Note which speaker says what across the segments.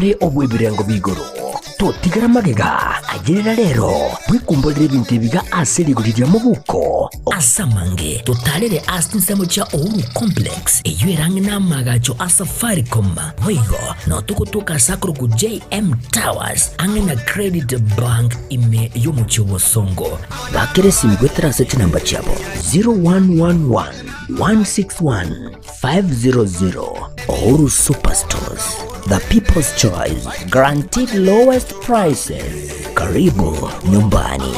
Speaker 1: Ore obw'ebirengo b'igoro, totigera magega, ayerera rero, bwekumborere ebinto ebiga ase rigori ria mobuko. Ase amange, totarere ase chinsemo chia Uhuru Complex, eyio ere ang'e n'amaagacho a Safaricom. Boigo, nao togotoka ase akorokwa JM Towers, ang'e na Credit Bank ime y'omochie o Bosongo. Bakera esimi goetera ase chinamba chiabo 0111 161 500 Uhuru Superstores, the people's choice, guaranteed lowest prices. Karibu nyumbani.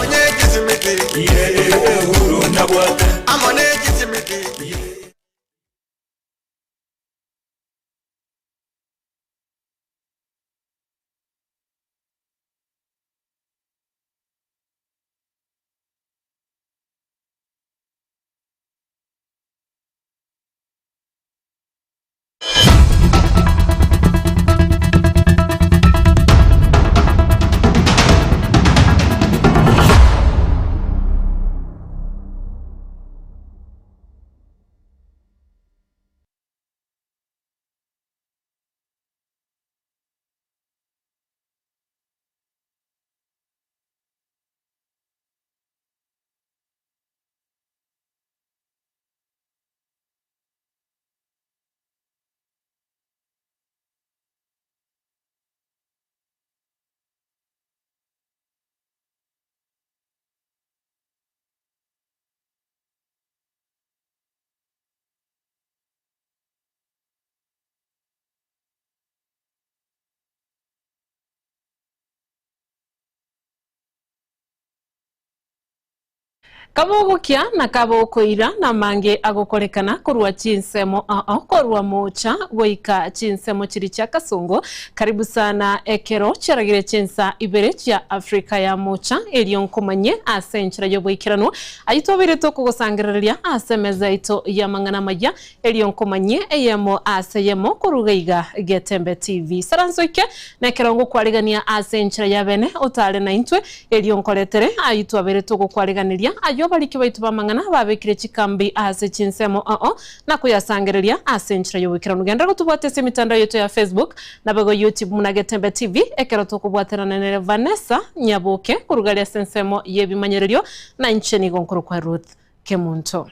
Speaker 2: Kabogokia na kabokoira namange agokorekana korwa chinsemo ao korwa moocha goika chinsemo chiria chia kasongo karibu sana ekero chiaragire chinsa ibere chia Africa ya moocha erio nkomanye ase enchera y'oboikeranu ayio twabeire tokogosangereria ase emeza yaito y'amang'ana amaya erio nkomanyie eyemo ase eyemo korwa iga Getembe TV. Saranso ike nekero ngokwarigania ase enchera ya bene otare naintwe Erio nkoretere ayio twabeire togokwariganeria, ayio abariki baito b'amang'ana babekire chikambi ase chinsemo ao, na koyasangereria ase enchera y'oboikeranu. Genderera gotobwatia ase emitandao yaito ya Facebook, naboigo YouTube buna Getembe TV, ekero tokobwaterana nere Vanessa Nyaboke koruga aria ase ensemo y'ebimanyererio, na inche nigo nkorokwa Ruth Kemunto.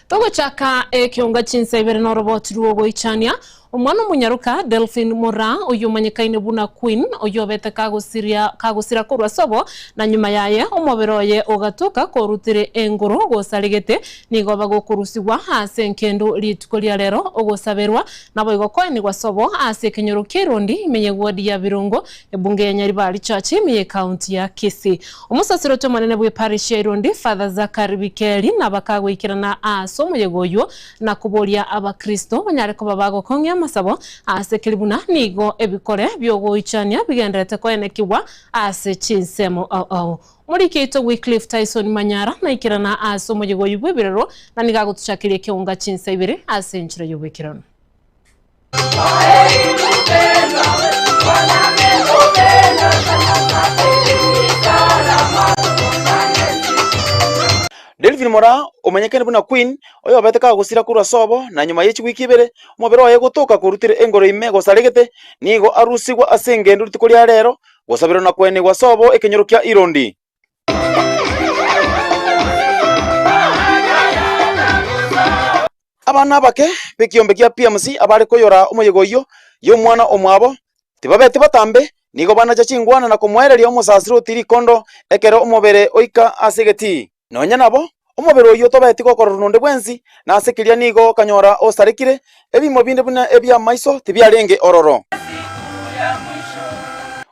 Speaker 2: Togochaka ekeonga chinsa ibere noroboti rw'ogoichania, omwana omonyaroka Delphine Moraa oyio omanyekaine buna Queen oyio obete kagosiria kagosira korwa sobo na nyuma yaye omobere oye ogatoka korutire engoro gosaregete nigo bagokorusigwa ase enkendu rituko ria rero ogosaberwa Naboigo koenigwa sobo ase ekenyoro kia Irondi ime y'eward ya Birongo, ebunge ya Nyaribari Church ime y'ecounty ya Kisii. Omosasiroti omonene bw'eparish ya Irondi, Father Zachary Bikeri, nabakagoikerana ase omoyega oyio na koboria abakristo banyare koba bagokong'ia amasabo ase keri buna nigo ebikore biogoichania bigendererete koenekigwa ase chinsemo ao ao. Omoriki oito Wycliffe Tyson Manyara naikerana ase omoyega oyio bw'ebirero na nigo agotochakeria ekeonga chinsa ibere ase enchera y'oboikeranu.
Speaker 3: Delvin Moraa, omanyekane buna Queen, oyobete kagosira korwa sobo, na nyuma ye chiwiki ibere, omobere oye gotoka korutire engoro ime gosaregete, nigo arusigwa ase engendo rituko ria rero, Gosaberwa na koenigwa sobo ekenyoro kia Irondi. Abana abake b'ekiombe kia PMC abare koyora omoyega oyio y'omwana omwabo tibabeti batambe, nigo banacha chingwana na komoereria omosasiroti rikondo ekero omobere oika ase egetii. Nonya nabo, omobere oyio tobeti gokororwa nonde bwensi, na ase keria nigo okanyora osarekire, ebimo binde buna ebi'amaiso tibiarenge ororo.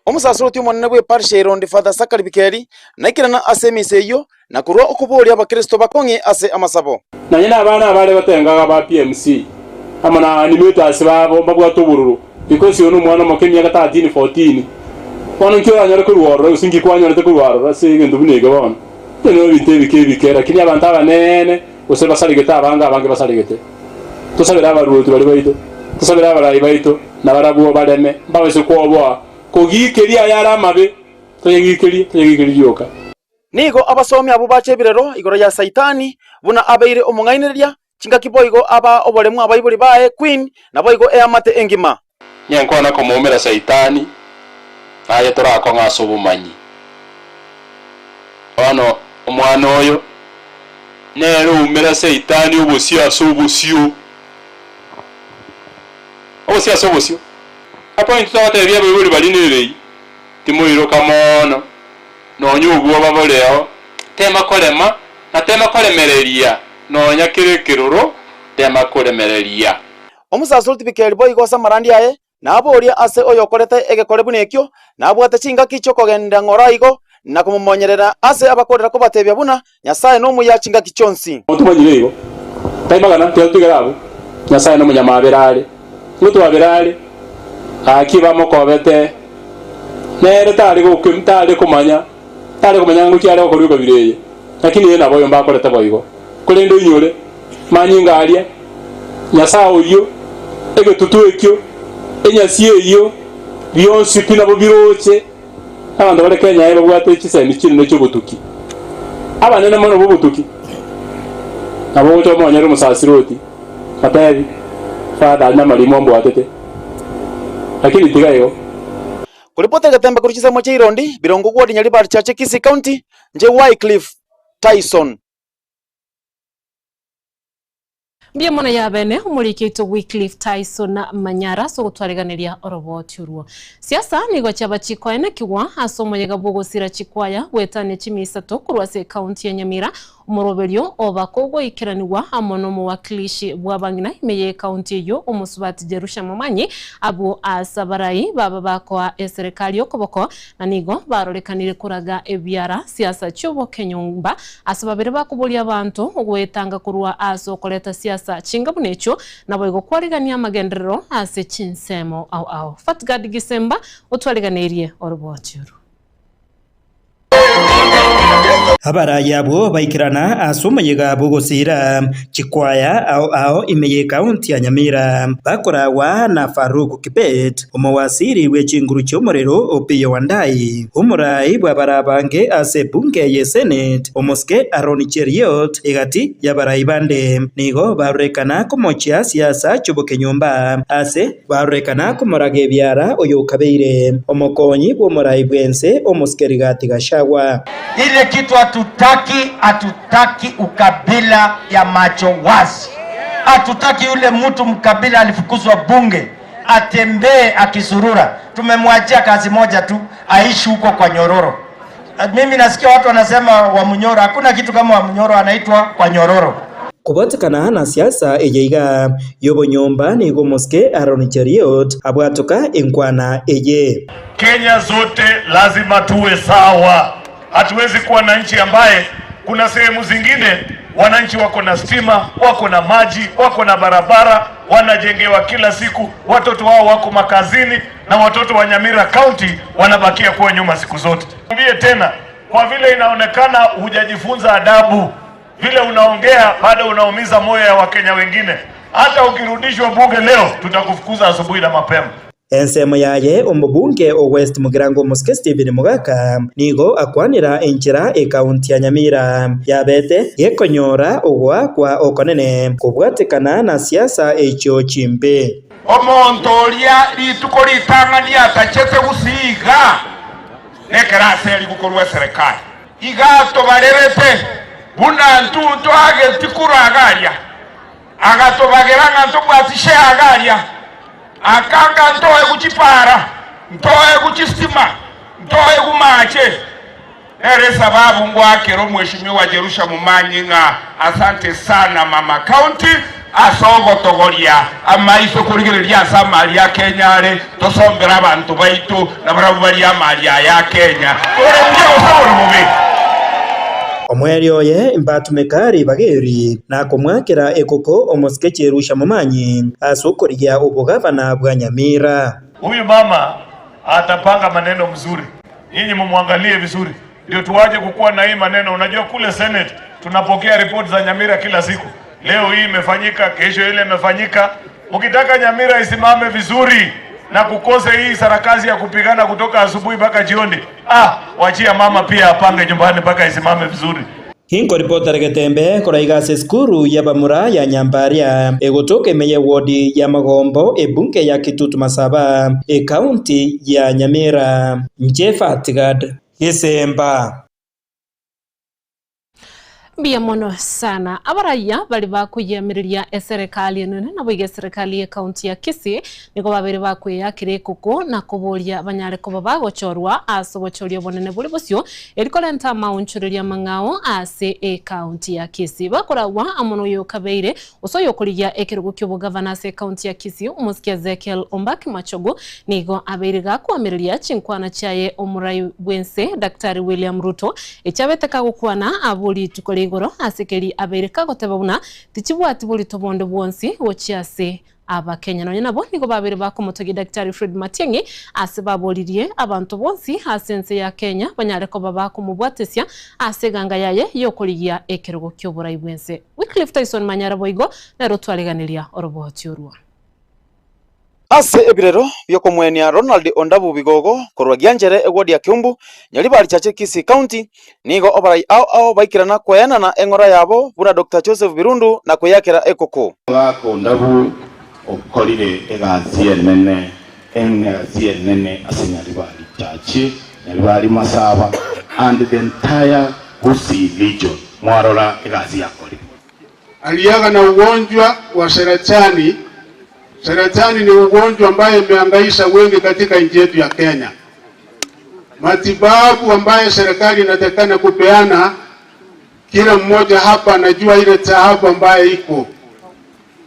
Speaker 3: Omosasoroti omonene bw'eparish ya Irondi Father Zachary Bikeri naikerana ase emisa eyio na korwa okoboria abakristo bakong'e ase amasabo.
Speaker 4: Nonye nabana abare gotengaga ba PMC amo na animators babo mbabwate obororo because oyo nomwana omoke emiaka 13, 14 bono nki oranyore korwa ororo gose nki kwanyorete korwa aroro ase egento buna eke bono. Ebio nabio ebinto ebike ebike lakini abanto abanene gose basaregete abange abange basaregete. Tosabere abaruoti baria baito, tosabere abarai baito nabarabwo bareme mbabase kwoboa kogiikeria ayare amabe toyegikerie toyegikerie rioka.
Speaker 3: Nigo abasomi abwo bacha ebirero igoro ya Saitani, buna abeire omong'ainereria, chingaki boigo aba oboremu abaibori baye Queen, naboigo eamate engima.
Speaker 4: Nyenkwana komoumera Saitani, naye torakong'a ase obomanyi. Bono omwana oyo nere oumera Saitani obosio ase obosio, obosio ase obosio. Epoint togotebia abaibori baria nerei, timoiroka mono. Nonya obwoba boreo, tema korema, na tema koremereria, nonya kere ekeroro, tema koremereria.
Speaker 3: Omosasuroti Bikeli boigo ase amarandia aye, na aboria ase oyokorete egekore buna ekio, nabwate chingaki chi'okogenda ng'ora igo, na komomonyerera ase abakorera kobatebia buna Nyasae nomuya chingaki chionsi.
Speaker 4: Tomanyire igo? Tai magana, tiga totigare abwo. Nyasae nomonyamabera are, ngotwabera are. Gaki bamokobete, nere tare goke tare komanya, tare komanya ngochia are gokorwa ekabira eye. Lakini eye nabo oyo mbakorete boigo. Korende oinyore, manyinga aria, Nyasae oyio, egetutu ekio, enyasi eyio, bionsi pi nabo biroche. Abanto bare Kenya aye babwate chisemi chinene chi'obotuki, abanene mono b'obotuki. Nabo ogocha omonyore omosasiroti, otebi, Father aria namarimo ambwatete, lakini tiga igo.
Speaker 3: Koripota egetembe korwa chinsemo chia Irondi, Birongo Ward, Nyaribari Chache, Kisii County, Nche Wycliffe Tyson.
Speaker 2: Mbuya mono yabene omoriki oito Wycliffe Tyson Manyara ase ogotwareganeria oroboti orwo. Siasa nigo chiaba chikoenekigwa ase omoyega bw'ogosira chikwaya goetania chimisato korwa ase ekaunti ya Nyamira, omoroberio oba kogoikeranigwa amo nomowakilishi bw'abang'ina ime y'ekaunti eyio omosubati Jerusha Momanyi abwo ase abarai baba bakoa eserekari okoboko na nigo barorekanire koraga ebiara siasa chi'obokenyomba Ase babere bakoboria abanto ogoetanga korwa ase okoreta siasa chinga buna echio, naboigo kwarigania amagenderero ase chinsemo ao ao. Fatgard Gisemba otwariganeirie oroboti oru.
Speaker 5: Abarai abwo baikerana ase omoyega bw'ogosiira chikwaya ao ao ime y'ekaunti ya Nyamira, bakoragwa na Farouk Kibet, Omowasiri bwe chinguru chi'omorero Opiyo Wandayi, omoraai bw'abarabange ase ebunge ye Senate, omosike Aaron Cheruiyot, egati y'abarai bande, nigo barorekana komochia siasa chi'obokenyomba ase barorekana komoraga ebiara oyokabeire omokonyi bw'omorai bw'ense omosike Rigathi Gachagua.
Speaker 6: Ile kitu hatutaki, hatutaki ukabila ya macho wazi. Hatutaki yule mtu mkabila alifukuzwa bunge atembee akizurura. Tumemwachia kazi moja tu, aishi huko kwa nyororo. Mimi nasikia watu wanasema Wamunyoro, hakuna kitu kama Wamunyoro, anaitwa kwa nyororo.
Speaker 5: Kobatekana na siasa eye iga y'obonyomba nigo omosike Aaron Cheruiyot abwatoka enkwana eye.
Speaker 7: Kenya zote lazima tuwe sawa. Hatuwezi kuwa na nchi ambaye kuna sehemu zingine wananchi wako na stima, wako na maji, wako na barabara, wanajengewa kila siku, watoto wao wako makazini, na watoto wa Nyamira County wanabakia kuwa nyuma siku zote. Mwambie tena, kwa vile inaonekana hujajifunza adabu, vile unaongea bado unaumiza moyo ya Wakenya wengine. Hata ukirudishwa bunge leo, tutakufukuza asubuhi na mapema.
Speaker 5: Ensemo yaye omobunge o West Mugirango Omosike Stephen Mogaka nigo akwanera enchera ekaunti ya Nyamira yabete gekonyora ogoakwa okonene kobwatekana na siasa echio chimbe.
Speaker 8: Omonto oria rituko ritang'ani atachete gusii iga, nekero aserigwe korwa eserekari. Iga atobarerete buna ntunto ageti korwa agaria. Agatobagera ng'a ntobwati share agaria, akanga ntoegwe chipara, ntoegwe chistima, ntoegwe mache. Nere esababu ngoakera omweshimiwa Jerusha Momanyi ng'a asante sana mama county. ase ogotogoria amaiso korigereria ase amari a Kenya are, tosombere abanto baito nabarabwo barie amari aya a Kenya. Ore buya gose ore bobe?
Speaker 5: Omweri oye mbatumeka ribaga eri, na komwakera ekoko omosike Cherusha Momanyi ase okorigia obogavana bwa Nyamira.
Speaker 7: Huyu mama atapanga maneno mzuri, nyinyi mumwangalie vizuri ndio tuache kukuwa na hii maneno. Unajua kule Senate tunapokea ripoti za Nyamira kila siku, leo hii imefanyika, kesho ile imefanyika. Mkitaka Nyamira isimame vizuri na kukose hii sarakazi ya kupigana kutoka asubuhi mpaka jioni, ah, wachia mama pia apange nyumbani mpaka isimame vizuri.
Speaker 5: Inkoripotera Getembe koraiga ase esukuru y'abamura ya Nyambaria egotoka ime y'ewodi ya Magombo ebunge ya Kitutu Masaba ekaunti ya Nyamira. Inche Fatgad Gesemba.
Speaker 2: Mbuya mono sana. Abaraiya baria bakoyeamereria eserekari enene naboigo eserekari y'ecounty ya Kisii nigo babeire bakweyakera ekoko na koboria banyare koba bagochorwa ase obochoria obonene bore bosio eri korenta amaonchoreria amang'ao ase ecounty ya Kisii. Bakoragwa amo noyokabeire Gose oyokorigia ekerogo ki'obogavana ase ekaunti ya Kisii, omosike Ezekiel Ombaki Machogu, nigo abeire gakoamereria chinkwana chiaye omorai bw'ense Daktari William Ruto, echiabete kagokwana abwo rituko ria igoro ase keri abeire kagoteba buna tichibwati borito bonde bwonsi gochia ase Abakenya. Nonya nabo nigo babeire bakomotogia Daktari Fred Matiang'i ase baboririe abanto bonsi ase ense ya Kenya banyare koba bakomobwatesia ase eganga yaye y'okorigia ekerogo ki'oborai bw'ense. Wycliffe Tyson Manyara boigo nere otwareganeria oroboti orwo.
Speaker 3: Ase ebirero bi'okomwenia Ronald Ondabu Bigogo korwa Gianchere eward ya Kiumbu, Nyaribari Chache Kisii County, nigo obarai ao ao baikerana koenana eng'ora yabo buna Doctor Joseph Birundu na kweyakera ekoko.
Speaker 9: Omogaka Ondabu okorire egasi enene engasi enene ase Nyaribari Chache, Nyaribari Masaba and the entire Gusii region mwarora egasi yakorire.
Speaker 10: Aliaga na ugonjwa wa saratani. Saratani ni ugonjwa ambaye imehangaisha wengi katika nchi yetu ya Kenya. Matibabu ambaye serikali inatakikana kupeana, kila mmoja hapa anajua ile taabu ambaye iko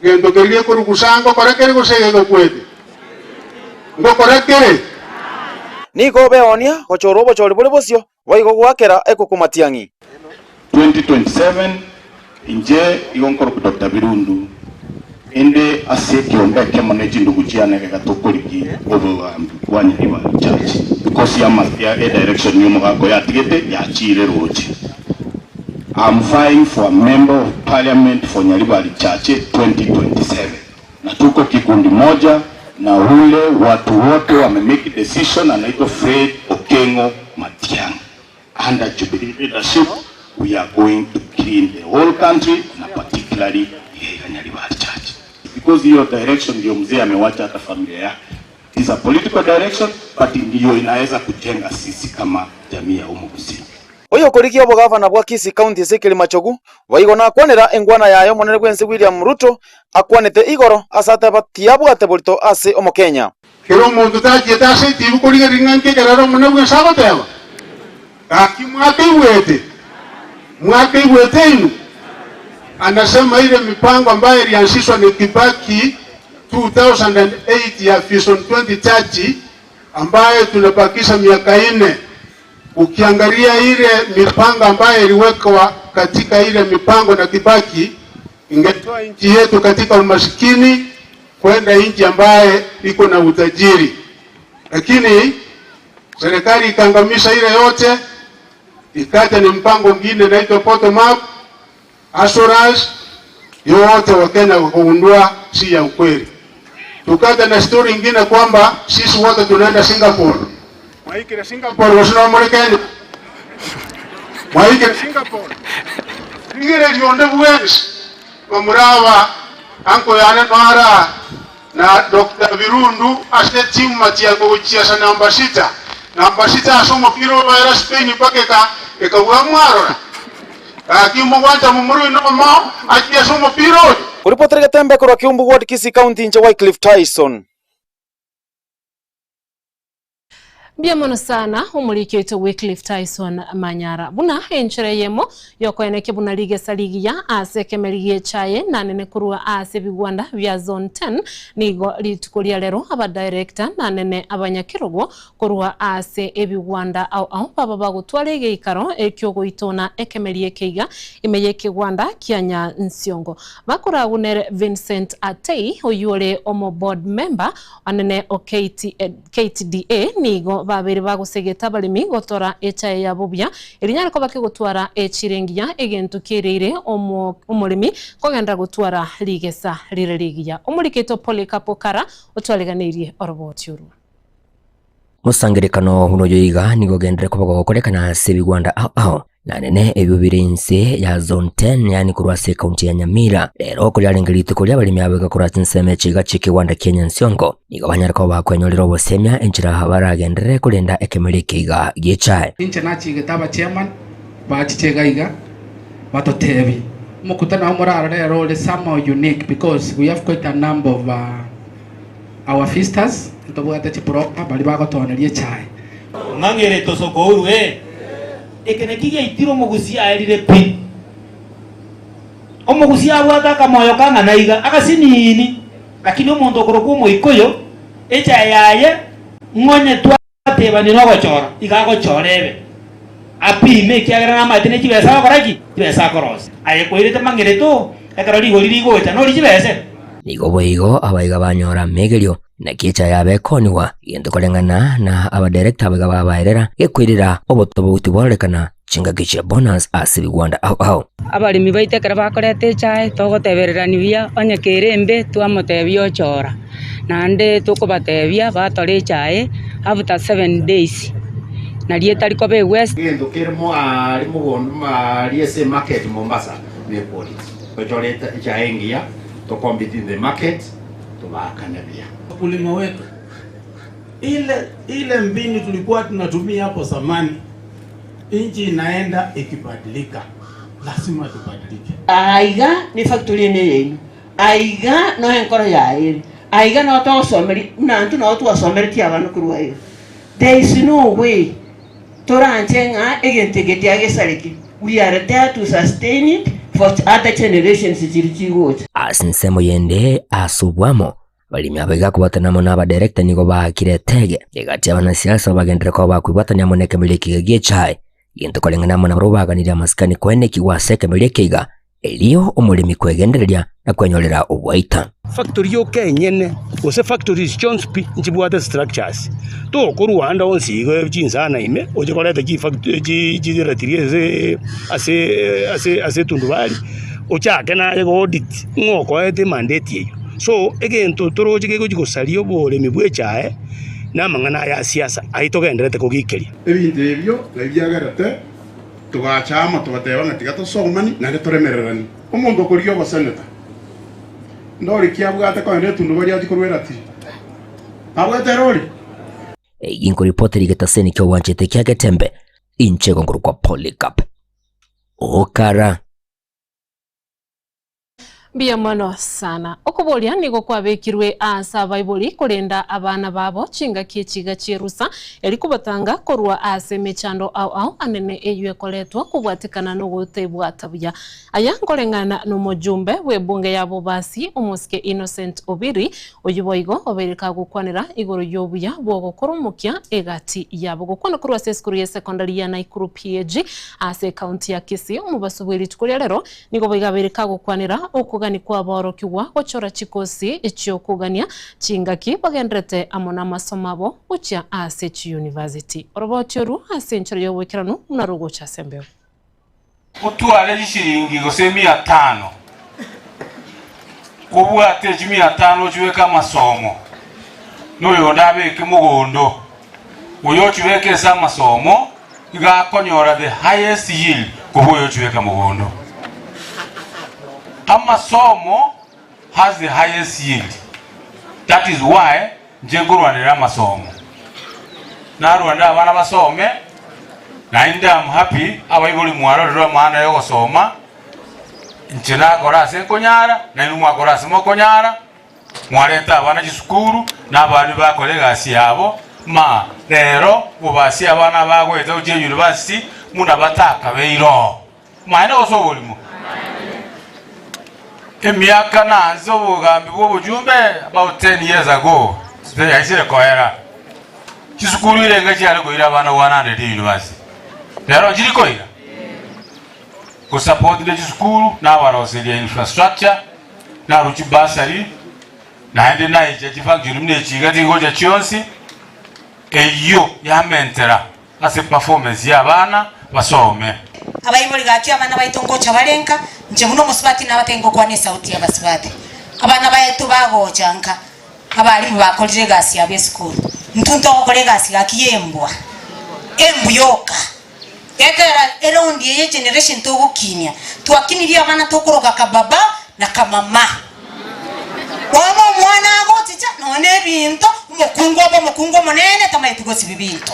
Speaker 10: gento keria ekorugusa ngokora kere gose gegokwete ngokora kere.
Speaker 3: Nigo beoonia gochorwa obochori bore bosio, boigo goakera ekoko matiang'i.
Speaker 9: 2027 Inche igo nkorokwa Doctor Birundu, inde ase ekiombe ekemo ne chindugu chiane egega tokorigia obogambi bwa Nyaribari Church because ya edirection ya omogaka oyo atigete yachiire roche. I'm vying for a member of parliament for Nyaribari Church 2027 na tuko kikundi moja na ule watu wote wame make decision anaitwa Fred Okengo Matiang'i. Under Jubilee leadership we are going to clean the whole country na particularly iga Nyaribari Church because hiyo direction ndio mzee amewacha hata familia yake. It is a political direction but ndiyo inaweza kujenga sisi kama jamii ya humu Gusii.
Speaker 3: Oyokorigia obogavana bwa Kisii County Ezekiel Machogu boigo nakwanera engwana yaye omonene bw'ense William Ruto akwanete igoro ase ateba tiabwate borito ase omokenya.
Speaker 10: Kera omonto tachiete ase etibi korigereria ng'a nki ekerero Omonene bw'ense agoteba, Gaki mwakeigwete? Mwakeigwete inwe? Anasema ile mipango ambayo ilianzishwa ni Kibaki 2008 ya Vision 2030 ambayo tunabakisha miaka ine. Ukiangalia ile mipango ambayo iliwekwa katika ile mipango na Kibaki ingetoa nchi yetu katika umasikini kwenda nchi ambaye iko na utajiri, lakini serikali ikangamisha ile yote, ikaja ni mpango mwingine inaitwa bottom up assurance, yote Wakenya wakagundua si ya ukweli. Tukaja na story ingine kwamba sisi wote tunaenda Singapore. Mwaikire Singapore gose muri Kenya? Mwaikire Singapore? Rigereria onde bwensi bamuraba anko yane noara na Dr. Birundu ase timu matiang'o gochiasa namba sita namba sita ase omopira obaera Spain mpaka eka ekabua mwarora gaki mogwancha momura oino omo achiase omopira oyo.
Speaker 3: Koripotera egetembe korwa Kiumbu Ward, Kisii County, inche Wycliffe Tyson.
Speaker 2: Mbuya mono sana omoriki oito Wycliffe Tyson Manyara. Buna enchera eyemo yokoenekia buna rigesa rigiya ase ekemeri gi'echaye nanene korwa ase ebigwanda bia Zone 10 nigo rituko ria rero abadirector nanene abanyakerogo korwa ase ebigwanda ao ao baba bagotwara egeikaro ekiogoitona ekemeri ekeiga ime y'ekegwanda kia Nyansiongo. Bakoragwo nere Vincent Atei oyio ore omo board member Anene o KTDA nigo babeire bagosegeta abaremi gotora echae yabo buya, erinyare koba kegotwara echiro engiya, egento kiereire omoremi kogenderera gotwara rigesa rire rigiya. Omoriketo Polycarp Okara otwareganeirie oroboti orwo.
Speaker 1: Mosangererekano buna oyo iga nigo ogenderere koba gogokorekana ase ebigwanda ao ao. Na nene ebio bire inse ya Zone 10, yaani korwa ase ekaunti ya Nyamira. Rero koriarenge rituko ri'abaremi abo igakorwa ase ensemo echiga chi'ekegwanda kia Nyansiongo, nigo banyare koba bakwenyorera obosemia enchera baragenderere korenda ekemeri eke iga gi'echae.
Speaker 11: Inche nachigete abachairman bachiche iga iga batotebie omokutano ao morarore ero ore somehow unique because we have quite a number of our visitors ntobwate chibroker baria bagotooneria echae.
Speaker 12: Ng'ang'ere tosokourwe ee. Eke nakio giaitire omogusia aerire pi. Omogusia abwate akamoyo kang'ana iga, agasinini, lakini omonto okorokwa omoikoyo, echae yaye ng'onye twatebanire ogochora, iga agochora ebe. Apime ekiagera namaete ne chibesa agokora ki? Chibesa akorosia. Aye kwairete mang'erete oo, ekero rigori rigocha nori chibese.
Speaker 1: Nigo boigo abaiga banyora amegerio, naki echae yabo ekoonigwa, egento koreng'ana na abadirector abaiga babaerera, gekoirera obotobauti bwarorekana chingaki chia bonus ase ebigwanda ao ao.
Speaker 13: Abaremi baito ekero bakoreta echae, togotebererania buya, onye kere embe twamotebia ochora, naende tokobatebia batore echae after 7 days, nario etari koba egwesti.
Speaker 14: Egento kere moaria mogondo maaria ase emarket Mombasa ne quality. Tochore echae engiya to compete in the market tobaakane buya.
Speaker 15: Wakulima wetu, ile ile mbinu tulikuwa tunatumia hapo zamani, nchi inaenda ikibadilika, lazima tubadilike.
Speaker 16: Aiga ne factory ene yaino, aiga no enkoro yaye ere, aiga no togosomeria buna intwe nabo twasomeretie abana korwa aiga. There is no way toranche ng'a egento eke tiagesareke, we are there to sustain it for other generations chiria chigocha.
Speaker 1: Ase ensemo yende ase obwamo, abaremi aba iga kobwatana amo na abadirector nigo baakire etege egati y'abanasiasa bagenderere koba bakoibwatania amo nekemeria ekiga gi'echae, egento koreng'ana amo nabarabwo baganirie amasikani koenekigwa ase ekemeria eke iga, erio omoremi kwegendereria na kwenyorera obwaita.
Speaker 17: Factory yoka enyene gose factories chionsi pi nchibwate structures. Tokorwa ande onsi igo chinsana ime oche koreta chifact chi chiratiri ase ase ase ase etundubari ochake naye go audit ng'o okoete emandate eyio. So egento toroche kegochi gosaria oboremi bwa echae na amang'ana aya a siasa ayio togendererete kogikeria.
Speaker 10: Ebinto ebio nabio biagerete togacha amo togateba ng'a tiga tosomani naende toremereranie. Omonto okorigia oboseneta, ndori ki abwate kogenda etundubari achie korwa eratiri? Nabwate erori?
Speaker 1: Eyio nkoripotera egetaseni ki'obwanchete kia Getembe, inche nkorokwa Polycarp Okara.
Speaker 2: Mbuya mono sana. Okoboria nigo kwabekirwe ase abaibori korenda abana babo chingaki echiga chi'erusa, eri kobatanga korwa ase emechando ao ao anene eyio ekoretwa kobwatekana nogotaibwata buya. Aya nkoreng'ana nomojumbe bw'ebunge ya Bobasi omosike Innocent Obiri, oyio boigo obeire kagokwanera igoro y'obuya bw'ogokora omokia egati yabo. Gokwana korwa ase esukuru y'esekondari ya Naikuru PAG ase ekaunti ya Kisii omobaso bw'erituko ria rero, Nigo boigo abeire kagokwanera okogania kw'aborokigwa gochora chikosi chi'okogania chingaki bagenderete amo namasomo abo gochia ase chiyunivasiti. Oroboti oru ase enchera y'oboikeranu buna rogocha ase embeo.
Speaker 8: Otware chishilingi gose mia tano, kobwate echi mia tano ochibeke amasomo, na oyonde abeke mogondo, oyo ochibeke ase amasomo. Iga akonyora the highest yield kobua oyochibeka mogondo. Amasomo has the highest yield. That is why inche nkorwanerera amasomo. Narwanire abana basome, naende am happy abaibori mwarorire amaana ya ogosoma, inche nakora ase nkonyara, nainwe mwakora ase mokonyara. Mwarente abana chisukuru, na abana bakore egasi yabo. Ma rero bobasie abana abagoeta gochia university buna batakabeire oo. Maene gose oborimo? Emiaka nanse obogambi bwa obochumbe about 10 years ago yaisire koera. Chisukuru irenge chiare koira abana 100 university. Rero nchiri koira? Gosupport chisukuru nabaroseria infrastructure naru chibasari naende naicha chifunction buna echi iga chigocha chionsi eyio yamentera ase performance ya abana basome.
Speaker 18: Abaibori gaki abana baito ngocha bare nka, inche buna omosubati nabatebie ngokwana esauti y'abasubati. Abana baito bagocha nka, abalimu bakorire egasi yabo esukuru. Intwe ntogokora egasi gaki y'embwa, embu yoka. Ekero eraundi eye generation togokinia, twakinirie abana tokoroka kababa na kamama. Bono omwana agochicha nonya na ebinto, omokungu obe omokungu omonene tamaeti gosibia binto.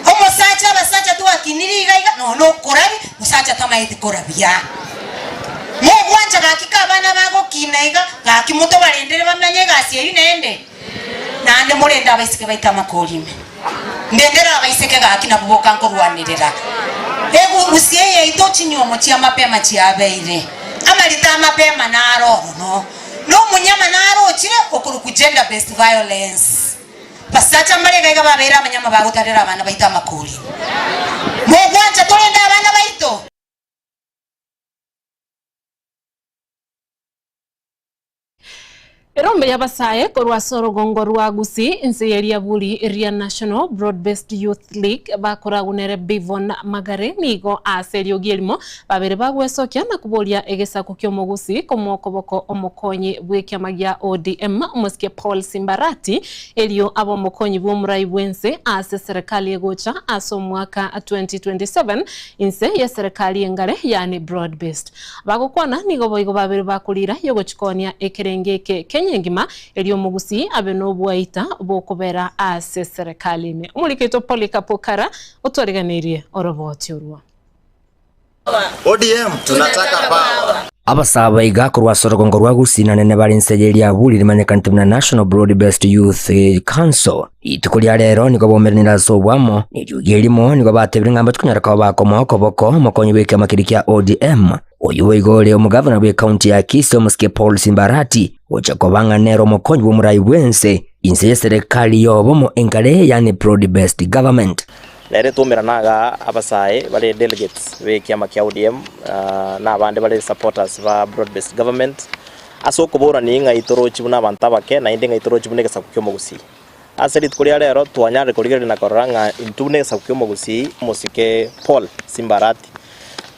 Speaker 18: Omosacha abasacha twakinirie iga iga nonya na okorabia, mosacha tamaeti korabia. Mogwancha gaki ka abana bagokina iga, gaki motobarendere bamenye egasi eyio naende. Naende morende abaiseke baito amakori ime. Ndendere abaiseke gaki nabwo boka nkorwanerera. Egurusi eye yaito chinyuomo chia mapema chiabeire, amarita amapema naro orono, na omonyama naro ochire okorokwa gender based violence. Basacha mbare iga iga babeire abanyama bagotarera abana baito amakori. Mogwancha torende abana baito?
Speaker 2: Erombe y'abasae korwa ase orogongo rwa Gusii inse ye riaburi ria National Broad Based Youth League bakoragwa nere Bivon Magare nigo ase eriogi erimo babere bagwesokia na koboria egesaku ki'omogusii komoa okoboko omokonyi bw'ekiama gia ODM omosike Paul Simbarati erio abe omokonyi bw'omorai bw'ense ase eserekari egocha ase omwaka 2027 inse y'eserekari engare yaani Broad Based. Bagokwana nigo boigo babere bakorira y'ogochikonia ekerenge eke Kenya engima, erio omogusii abe nobwaita bw'okobera ase serikali ime. Omoriki oito Polycarp Okara otwariganeirie oroboti orwo.
Speaker 19: ODM tunataka power.
Speaker 1: Abasaaba iga korwa ase orogongo rwa Gusii na nene bare inse ye riaburi rimanyekanete buna National Broad Based Youth Council. Rituko ria rero nigo baumeranire ase oboamo, na eriogi erimo nigo batebire ng'a mbachie konyara koba bakomoa okoboko omokonyi bw'ekiama keria kia ODM, oyio boigo ore omogavana bw'ekaunti ya Kisii omosike Paul Simbarati, gocha koba ng'a nere omokonyi bw'omorai bw'ense inse y'eserekari y'obomo enkare yaani Broad Based Government.
Speaker 20: Nere twaumerana igaa abasae bare delegates b'ekiama kia ODM na abande bare supporters ba Broad Based Government ase okoborania ng'a itorochi buna abanto abake naende ng'a itorochi buna egesaku ki'omogusii. Ase rituko ria rero twanyarire korigereria na korora ng'a intwe buna egesaku ki'omogusii omosike Paul Simbarati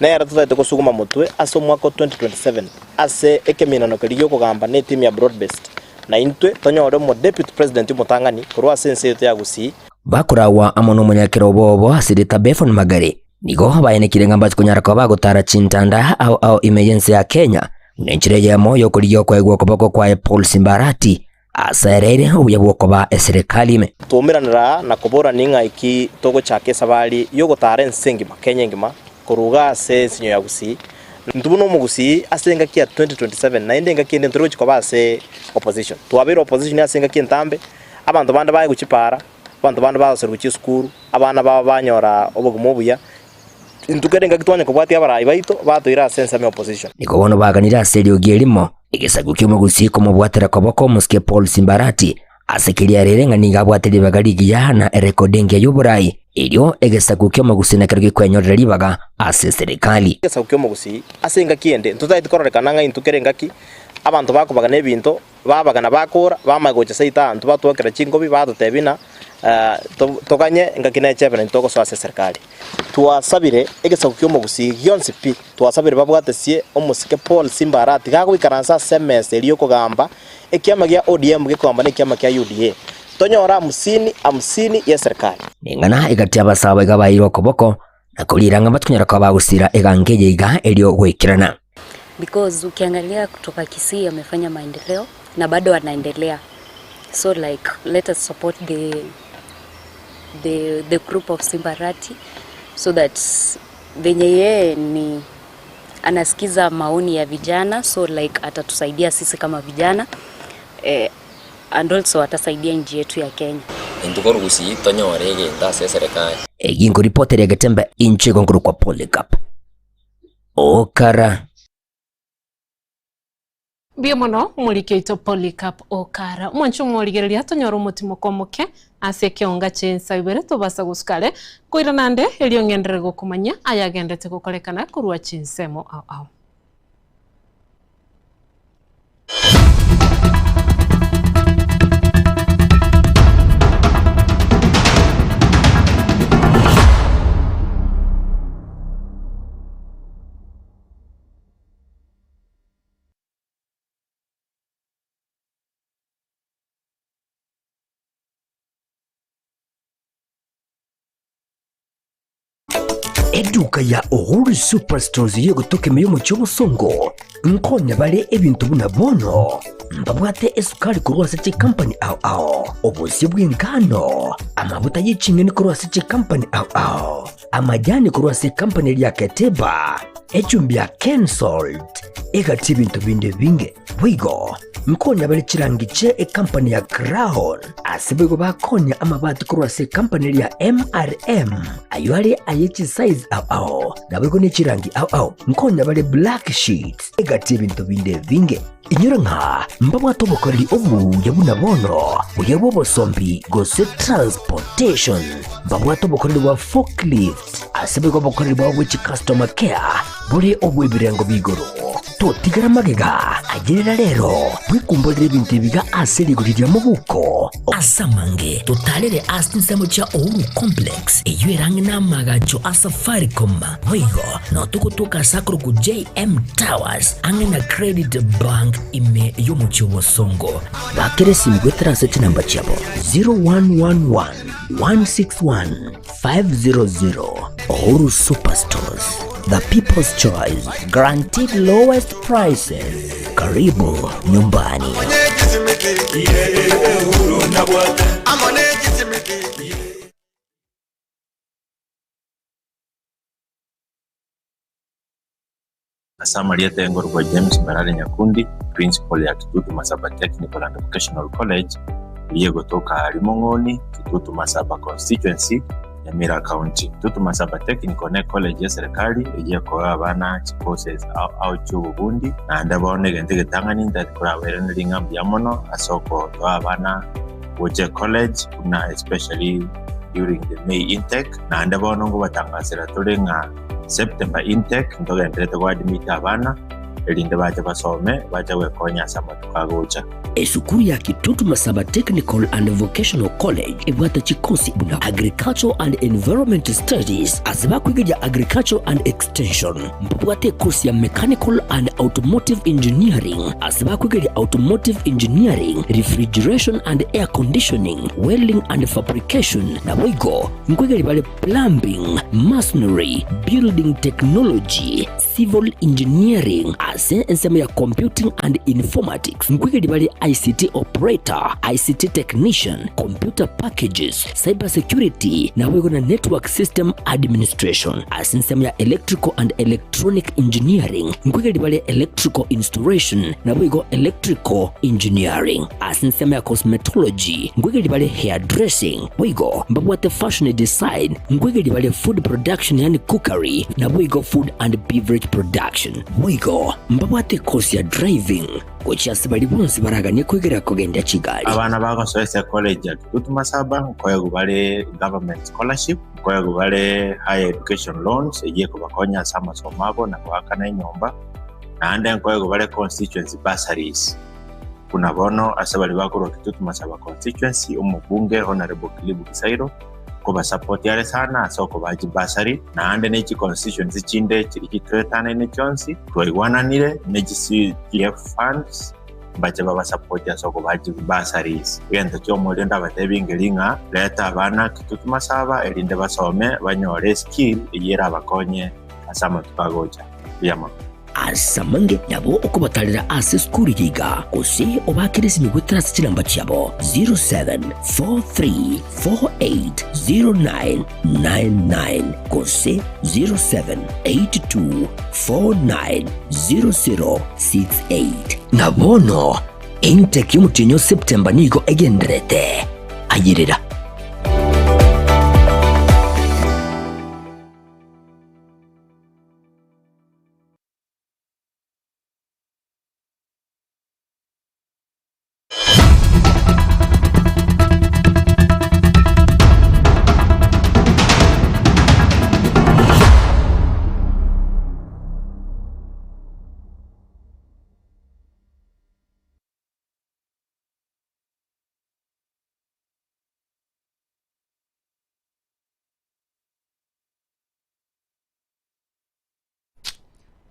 Speaker 20: nere totaete kosuguma motwe ase omwaka o 2027 ase ekeminano keria gi'okogamba ne etimu ya Broad Based na intwe tonyore omo Deputy President omotang'ani korwa ase ense yaito ya Gusii.
Speaker 1: Bakoragwa amo nomonyakera obo obo ase erieta Befon Magare, nigo baenekire ng'a mbache konyara koba bagotara chintanda ao ao ime y'ense ya Kenya, buna enchera eyemo y'okorigia okoegwa okoboko kwaye Paul Simbarati, asereire obuya bw'okoba eserekari ime.
Speaker 20: Twaumeranera aa na koborania ng'a eki togochaka esabari y'ogotara ense engima, Kenya engima, korwa iga ase ensinyo ya Gusii. Intwe buna omogusii ase engaki ya 2027 naende engaki ende ntori gochia koba ase opposition. Twabeire opposition ase engaki entambe, abanto bande baye gochia para, abanto bande bagoserwa gochia esukuru, abana babo banyora obogima obuya. Intwe kera engaki twanya kobwatia abarai baito, batoira ase ensemo ya opposition.
Speaker 1: Nigo bono baganire ase eriogi erimo, egesaku ki'omogusii komobwatera koboko omosike Paul Simbarati, ase keria arere ng'a nigo abwate ribaga rigiya na erekodi engiya y'oborai, erio egesaku ki'omogusii nakero gekwenyorera ribaga ase eserekari.
Speaker 20: Egesaku ki'omogusii ase engaki ende ntotageti kororekana ng'a intwe kera engaki abanto bakobagana ebinto Babagana bakora, bamanya gocha seito abanto batwokera chingobi, batotebia ng'a toganye engaki nechebe naintwe togosoa ase eserikari. Twasabire egesaku ki'omogusii gionsi pi, twasabire babwatesie omosike Paul Simba Arati gagoikaransa ase emesa eria y'okogamba ekiama gia ODM gekogamba nekiama kia UDA, tonyore hamsini hamsini y'eserikari.
Speaker 1: Neng'ana egati y'abasaaba iga baeirwe okoboko, na koriira ng'a batikonyara koba bagosira egango eye iga erio goikerana.
Speaker 21: Because ukiangalia kutoka Kisii amefanya maendeleo na bado anaendelea so like let us support the, the, the group of Simbarati so that venye yeye ni anasikiza maoni ya vijana so like atatusaidia sisi kama vijana eh, and also atasaidia nchi yetu ya Kenya.
Speaker 19: Intwe korwa Gusii tonyore egento ase eserekari.
Speaker 1: Eyio nkoripotera egetembe inche igo nkorokwa Polycarp Okara.
Speaker 2: Mbuya mono omoriki oito Polycarp Okara. Omwanche omorigereria tonyore omotimoko omoke ase ekeonga chi'ensa ibere tobasa gosuka are koirana ande erio ng'enderere gokomanyia ayagendete gokorekana korwa chinsemo ao ao.
Speaker 1: Eduka ya Uhuru Superstores y'egotoka ime y'omochie obosongo nkonya bare ebinto buna bono mbabwate esukari korwa ase chikampani ao ao, obosie bw'engano, amabuta ye ching'eni korwa ase chikampani ao ao, amajani korwa ase ekampani eria ya Keteba, echumbi ya Kensalt, egati ebinto binde ebinge. Boigo nkonya bare chirangi chie ekampani ya Crown, ase boigo bakonya amabati korwa ase ekampani eria ya MRM, ayio are aye chisize ao ao, naboigo ne chirangi ao ao. Nkonya bare black sheets, egati ebinto binde ebinge. Inyora ng'a mbabwate obokoreri obuya buna bono, buya bw'obosombi gose transportation. Mbabwate obokoreri bwa forklift, ase boigo obokoreri bwabo bwe chicustomer care bore obw'ebirengo b'igoro. Totigera magega, ayerera rero, bwekumborere ebinto ebiga ase rigori ria mobuko. Ase amange, totarere ase chinsemo chia Uhuru Complex, eyio ere ang'e n'amaagacho a Safaricom. Boigo, nao togotoka ase akorokwa JM Towers, ang'e na Credit Bank ime y'omochie o Bosongo. Bakera esimi goetera ase chinamba chiabo 0111 161 500. Uhuru Superstores, the people's choice, guaranteed lowest prices. Karibu nyumbani.
Speaker 22: Ase amarieta engorokwa James Mbarare Nyakundi, Principal ya Kitutu Masaba Technical and Vocational College, eyio egotoka aaria Mong'oni, Kitutu Masaba Constituency, Nyamira County. Kitutu Masaba Technical ne college y'eserekari eyio ekoa abana chicourses ao ao chi'obobundi, naende bono egento egetang'ani ntari korabairanerie ng'a mbuya mono ase okotoa abana gocha ecollege buna especially during the May intake, naende bono nkobatangasera tore ng'a September intake ntogenderete goadmit abana erinde bache basome bache gwekonya ase amatuko agocha.
Speaker 1: Esukuru ya Kitutu Masaba Technical and Vocational College ebwate chikosi buna Agricultural and Environment Studies ase bakwegeria Agriculture and Extension. Mbabwate ekosi ya Mechanical and Automotive Engineering ase bakwegeria Automotive Engineering, Refrigeration and Air Conditioning, Welding and Fabrication, naboigo nkwegeria bare Plumbing, Masonry, Building Technology, Civil Engineering ase ensemo ya Computing and Informatics nkoigeria bare ICT Operator, ICT Technician, Computer Packages, Cyber Security naboigo na Network System Administration. Ase ensemo ya Electrical and Electronic Engineering nkoigeria bare Electrical Installation naboigo Electrical Engineering. Ase ensemo ya Cosmetology nkoigeria bare Hairdressing, Boigo mbabwate fashion design, nkoigeria bare food production yaani cookery, naboigo food and beverage production. Boigo mbabwate course ya driving gochia ase baria bonsi baraganie koigeria kogendia chigari.
Speaker 22: Abana bagosoa ase ecollege ya Kitutu Masaba nkoegwa bare government scholarship, nkoegwa bare higher education loans eyio ekobakonya ase amasomo abo na goakana enyomba, naende nkoegwa bare constituency bursaries. Buna bono ase baria bakorwa Kitutu Masaba Constituency, omobunge Honourable Kilibu Gisairo nkobasapoti are sana ase okobaa chibursary, naende ne chiconstituency chinde chiria chitoetanaine chionsi twaigwananire ne chi CDF funds mbache babasapoti ase okobaa chibursaries. Egento ki'omoerio ndabatebie nkeri ng'a reta abana Kitutu Masaba erinde basome banyore eskill eyio erabakonye ase amatuko agocha. Mbuya mono.
Speaker 1: Ase amange nabo okobatarera ase esukuru eye iga, gose obaakere esimi goetera ase chinamba chiabo 0743480999 gose 0782490068. Na bono, intake y'omotienyi o September nigo egendererete. Ayerera.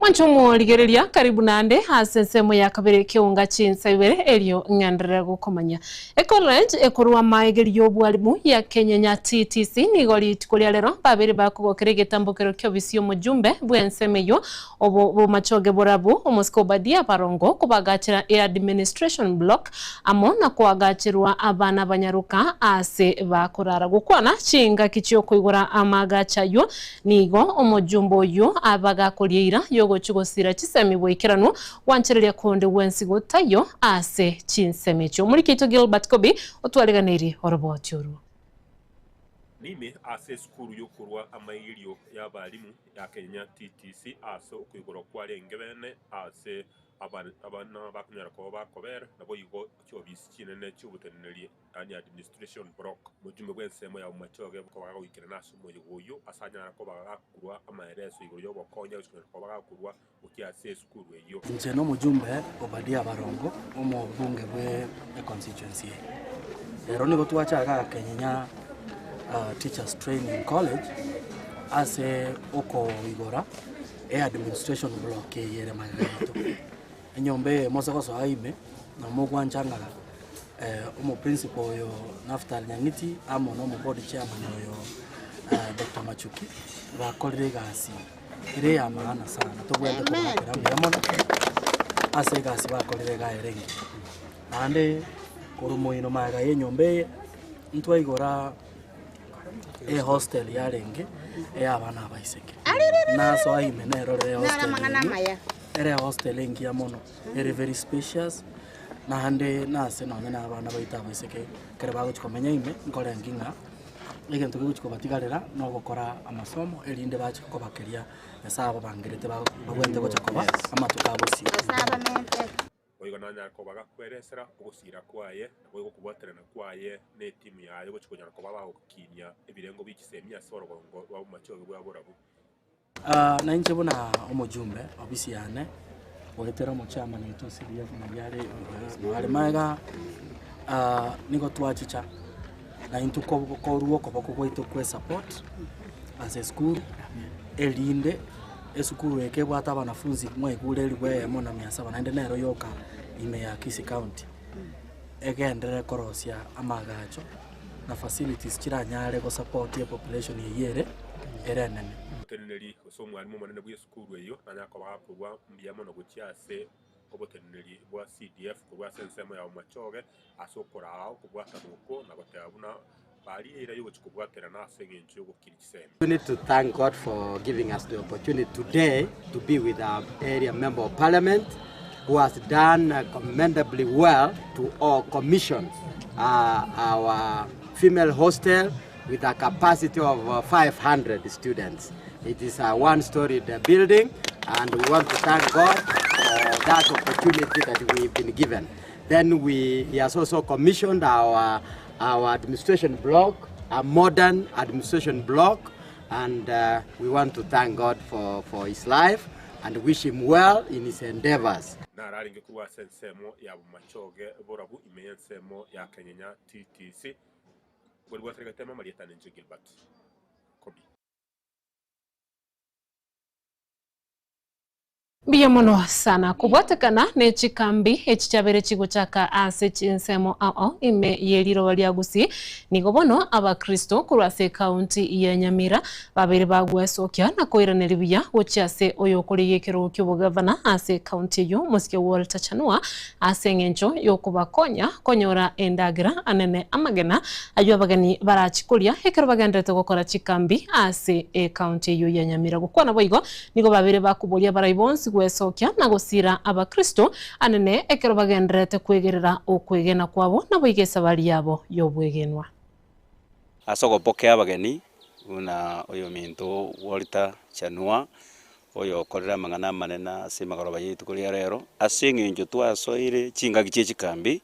Speaker 2: Mwanche omorigereria, karibu naende ase ensemo ya kabere ekeunga chinsa ibere erio ng'enderere gokomanya. Ecollege ekorwa amaegeri y'obwarimu ya Kenyenya TTC nigo rituko ria rero babere bakogokera egetambokero ki'obisi y'omojumbe bw'ensemo eyio obo bomachoge borabu omosike Obadia Barongo kobagachera eadministration block amo na koagacherwa abana abanyaroka ase bakorara. Gokwana chingaki chiokoigora amaagacho ayio Nigo omojumbe oyio abagakoria eira y'ogochia gosira chisemi bwaikeranu, gwanchereria konde gwensi gotaiyo ase chinsemo echio. Omoriki oito Gilbert Kobi otwariganeirie oroboti orwo.
Speaker 4: Nime ase esukuru y'okorua amaigerio y'abalimu ya Kenya TTC ase okoigorwa kwarenge bene ase abana bakonyara koba bakobera, naboigo chiobisi chinene chi'oboteneneri yaani administration block. Omojumbe bw'ensemo ya Bomachoge koba gagoikerana ase omoyega oyio ase anyare koba gakorua amaereso igoro y'ogokonya gose konyara koba gakorua gochia ase esukuru eyio.
Speaker 6: Inche nomojumbe Obadia Barongo, omobunge bwe econstituency eye. Ero nigo twacha igaa Kenyenya Teachers Training College ase okoigora eadministration block eye ere magega yaito. Enyomba eye mose gosoa ime, na mogwancha ng'a omoprinciple oyo Naftali Nyang'iti amo na omoboard chairman oyo Doctor Machuki bakorire egasi ere ya maana sana tobwenerete kobakera mbuya mono ase egasi bakorire iga ere engiya. Naende korwa moino magega ya enyomba eye ntwaigora ehostel yarenge eya abana abaiseke, nasoa ime nerorere ehostel eyio, ere ehostel engiya mono, ere very spacious, naende nase nonye na abana baito abaiseke ekero bagochia komenya ime, nkorengi ng'a egento kegochia kobatigarera na ogokora amasomo erinde bache kobakeria Nyasaye ababangerete babwenerete gocha koba amatuko a bosio.
Speaker 4: Boigo nanyare koba gakweresera ogosiira kwaye, naboigo okobwaterana kwaye netimu yaye gochia konyara koba bagokinia ebirengo bie chisemi ase orogongo rwa bomachoge bwa borabu.
Speaker 6: Na inche buna omojumbe ofisi yane goetera omochairman oito CDF naria are nao are magega nigo twachicha na intwe korwa okoboko gwaito kwe support ase esukuru erinde esukuru eke ebwate abanafunzi mwaigure elifu eyemo na mia saba naende nero yoka ime ya Kisii County egenderere korosia amagacho na facilities chiranyare gosupport epopulation eywo ere ere enene.
Speaker 4: Omoteneneri gose omwalimu omonene bw'esukuru eyio nanyare koba gakorwa mbuya mono gochia ase oboteneneri bwa CDF korwa ase ensemo ya Bomachoge ase okoraa okobwatana okwo na goteba buna baria eira y'ogochia kobwaterana ase engencho y'ogokina chisemi.
Speaker 23: We need to thank God for giving us the opportunity today to be with our area member of parliament who has done commendably well to all commission our female hostel with a capacity of 500 students. It is a one-storied building and we want to thank God for that opportunity that we've been given. Then we, he has also commissioned our, our administration block, a modern administration block, and uh, we want to thank God for, for his life and wish him well in his endeavors.
Speaker 4: Nararenge korwa ase ensemo ya bomachoge borabu ime y'ensemo ya Kenyenya TTC, Bori bwa amarieta ninche Gilbert Kobi.
Speaker 2: Mbuya mono sana kobwatekana ne chikambi echi chiabere chigochaka ase chinsemo ao ime ye riroba ria Gusii nigo bono abakristo korwa ase ekaunti ya Nyamira babere bagwesokia na koiraneria buya gochia ase oyokorigia ekerogo kia obogavana ase ekaunti eyio omosike Walter Chanua ase eng'encho yokobakonya konyora endagera anene amagena aywo abageni barachi koria ekero bagenderete gokora chikambi ase ekaunti eyio ya Nyamira. Gokwana boigo nigo babere bakoboria abarai bonsi gwesokia na gosira abakristo anene ekero bagenderete kwegerera okwegena kwabo naboigo esabari yabo y'obwegenwa.
Speaker 24: Ase ogopokea abageni buna oyominto Walter Chanua, oyokorire amang'ana amanene ase emegoroba ya rituko ria rero, ase eng'encho twasoire chingaki chie chikambi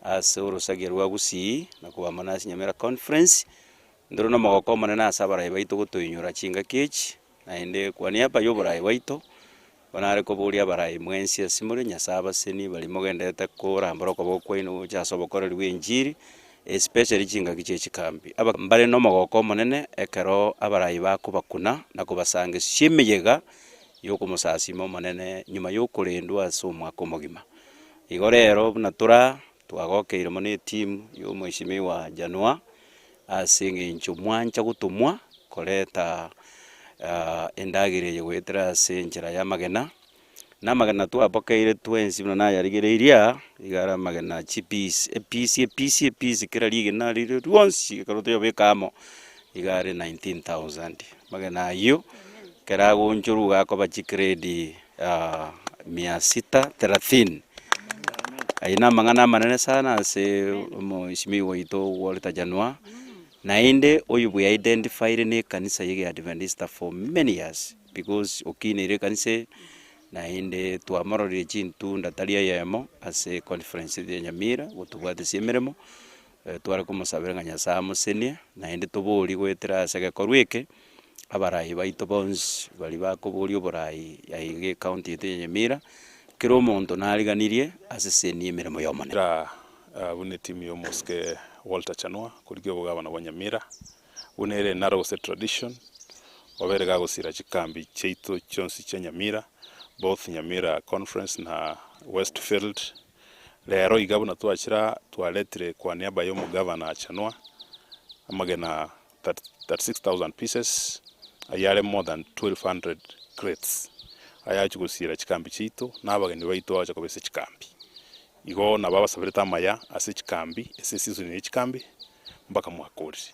Speaker 24: ase orosagia rwa Gusii na kobamana ase Nyamira Conference, ntore na omogoko omonene ase abarai baito gotoinyora chingaki echi, naende kwa niaba ya oborai bwaito, bono nare koboria abarai mwensi ase more, Nyasae abaseni baria mogenderete korambora okoboko kwaino gocha ase obokoreri bwa enchiri, especially chingaki chie chikambi. Aba mbare na omogoko omonene ekero abarai bakobakuna na kobasangesia emeyega. Yokomosasima Omonene nyuma yokorendwa ase omwaka omogima. Igo rero buna tore aa, twagokeire mono etimu ya omweshimiwa Janua ase eng'encho mwancha gotomwa koreta endagera eye goetera ase enchera y'amagena, na amagena twapokeire twensi buna nayarigereirie aa, iga are amagena chipiece, epiece epiece epiece kera rigena rire rionsi ekero toyobeka amo, iga are 19,000. Amagena ayio, ekero agoonchorwa iga akoba chigrade mia sita thelathini. Ayio na amang'ana amanene sana ase omweshimiwa oito Walter Janua, naende oyo bwe identified na ekanisa ya egeadventista for many years because okineire ekanisa eye, naende twamororire chintunda tari eyemo ase econference ya Nyamira gotobwatesia emeremo, Tware komosabera ng'a Nyasae amosenie, naende toborie goetera ase egekorwa eke, abarai baito bonsi baria bakoboria oborai aiga ecounty yaito ya Nyamira, kera omonto nariganirie asesenie emeremo y'Omonene.
Speaker 3: Kera buna etimu ya omosike Walter Chanua korigia obogabana bwa Nyamira, buna ere enaro gose tradition, obere gagosira chikambi chiaito chionsi chia Nyamira, both Nyamira Conference na Westfield, Rero iga buna twachira twaretire kwa niaba y'omogavana Achanwa amagena 36,000 pieces ayare more than 1200 crates ayachia gosiira chikambi chiaito na abageni baito bagocha koba ase chikambi. Igo nabo abasaberete amaya ase chikambi ase eseason ye chikambi mpaka mwakorire.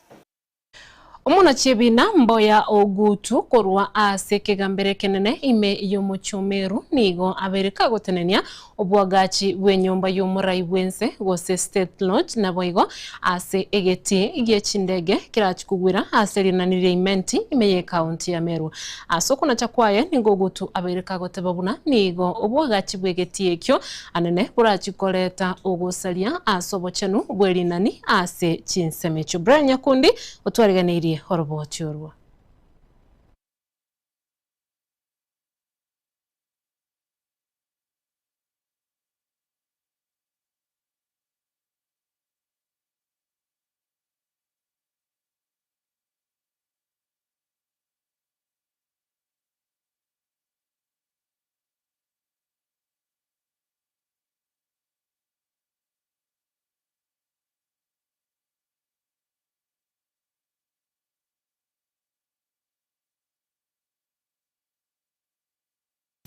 Speaker 2: Omonachie-ebina mboya ogutu korwa ase ekegambero ekenene ime y'omochie o Meru nigo abeire kagotenenia obwagachi bw'enyomba y'omorai bw'ense gose State Lodge naboigo ase egetii gie chindege kerachie kogwera ase rinani ria Imenti ime y'ekaunti ya Meru. Ase okonacha kwaye nigo ogutu abeire kagoteba buna nigo obwagachi bw'egetii ekio Anene borachie koreta ogosaria ase obochenu bwe rinani ase chinsemo echio. Brian Nyakundi otwariganeirie oroboti orwo.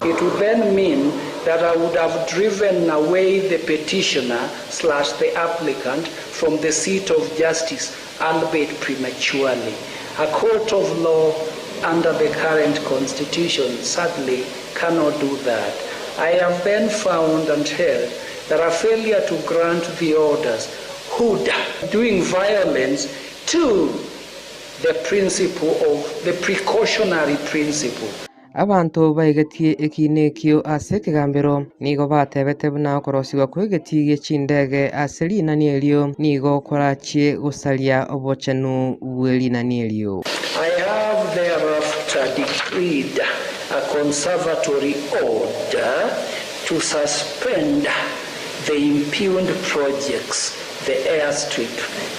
Speaker 5: It would then mean that I would have driven away the petitioner slash the applicant from the seat of justice, albeit prematurely. A court of law under the current constitution, sadly, cannot do that. I have then found and held that a failure to grant the orders would doing violence to the principle of the precautionary principle.
Speaker 7: Abanto baigetie ekiina ekio ase ekegambero nigo batebete buna okorosigwa kw'egetii gie chindege ase rinani erio nigo korachie gosaria obochenu bwe rinani erio.
Speaker 5: I have thereafter decreed a conservatory order to suspend the impugned projects, the airstrip,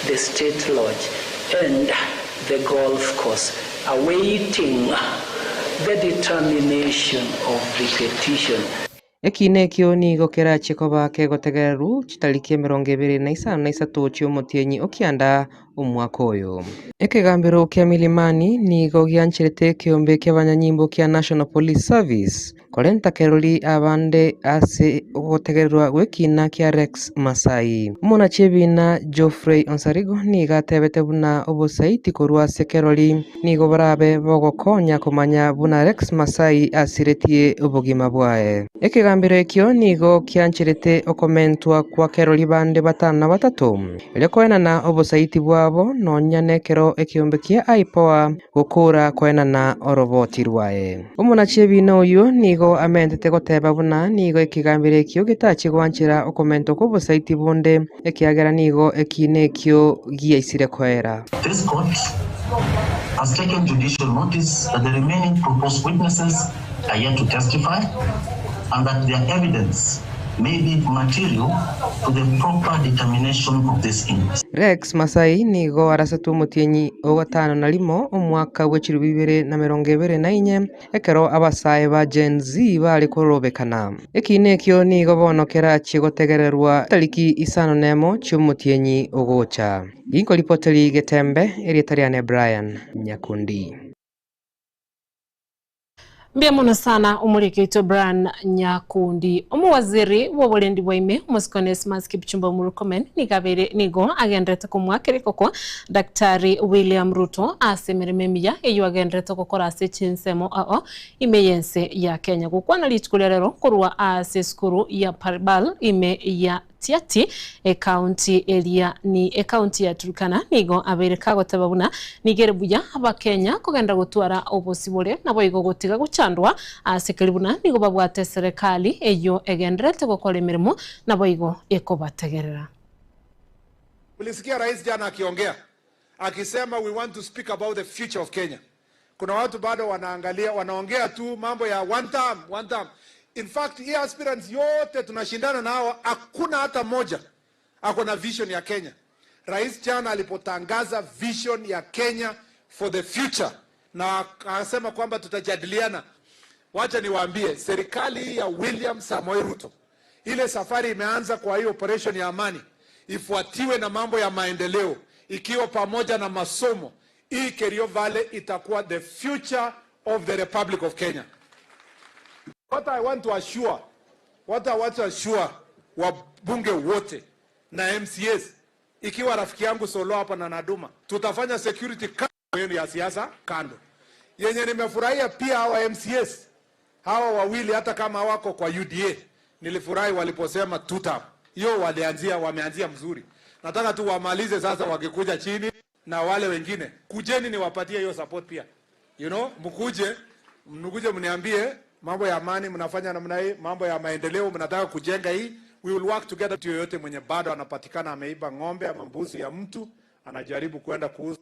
Speaker 5: the State Lodge and the golf course, awaiting the determination of the petition.
Speaker 7: Ekiina ekio nigo kerachie koba kegotegererwa chitariki emerongo ebere na isano na isato chi'omotienyi o kianda omwaka oyo. Ekegambero kia Milimani nigo giancherete ekeombe ki'abanyanyimbo kia National Police Service korenta kerori abande ase ogotegererwa gw'ekiina kia Rex Masai. Omonachi ebiina Geoffrey Onsarigo nigo atebete buna obosaiti korwa ase kerori nigo borabe bogokonya komanya buna Rex Masai asiretie obogima bwaye. Ekegambero ekio nigo giancherete okomentwa kwa kerori bande batano na batato, erio koenana obosaiti bwabo nonya nekero ekeombe kia IPOA gokora koenana oroboti rwaye. Omonachi ebiina oyio nigo amentete goteba buna nigo ekegambero ekio getachie gwanchera okomentwa kw'obosaiti bonde ekiagera nigo ekiina ekio giaisire koera.
Speaker 9: This court has taken judicial notice that the remaining proposed witnesses are yet to testify and that their evidence may be material to the proper determination of this inquest.
Speaker 7: Rex Masai nigo arasetwe omotienyi o gatano na rimo omwaka bwe chilifu ibere na emerongo ebere na inye, ekero abasae ba Gen Z bare korobekana. Ekiina ekio nigo bono kerachie gotegererwa tariki isano nemo chi'omotienyi ogocha. Ginkoripoteri Getembe, erieta riane Brian Nyakundi.
Speaker 2: Mbuya mono sana omoriki oito Brian Nyakundi. Omowaziri bw'oborendi bwa ime omosike Onesmus Kipchumba Murkomen nigo abeire nigo agenderete komoakera ekoko Daktari William Ruto ase emeremo emiya eyio agenderete gokora ase chinsemo ao ime y'ense ya Kenya. Gokwana rituko ria rero korwa ase esukuru ya Paribal ime ya Tiaty, ekaunti eria ni ekaunti ya Turkana nigo abeire kagoteba buna nigo ere buya abakenya kogenda gotwara obosibore naboigo gotiga gochandwa ase keri buna nigo babwate eserekari eyio egendererete gokora emeremo naboigo ekobategerera.
Speaker 11: Mlisikia rais jana akiongea akisema we want to speak about the future of Kenya. Kuna watu bado wanaangalia wanaongea tu mambo ya one term, one term. In fact, hii aspirants yote tunashindana na hawa, hakuna hata moja ako na vision ya Kenya. Rais jana alipotangaza vision ya Kenya for the future na akasema kwamba tutajadiliana. Wacha niwaambie, serikali ya William Samoei Ruto, ile safari imeanza kwa hii operation ya amani, ifuatiwe na mambo ya maendeleo, ikiwa pamoja na masomo. Hii Kerio Valley itakuwa the future of the Republic of Kenya. What I want to assure, what I want to assure wabunge wote na MCAs, ikiwa rafiki yangu Solo hapa na Naduma, tutafanya security kando yenu ya siasa kando. Yenye nimefurahia pia hawa MCAs hawa wawili hata kama wako kwa UDA, nilifurahi waliposema two term. Hiyo walianzia, wameanzia mzuri. Nataka tu wamalize sasa, wakikuja chini na wale wengine, kujeni niwapatie hiyo support pia. You know, mkuje mkuje mniambie mambo ya amani mnafanya namna hii, mambo ya maendeleo mnataka kujenga hii, we will work together. Mtu yoyote mwenye bado anapatikana ameiba ng'ombe ama mbuzi ya mtu anajaribu kwenda kuuza,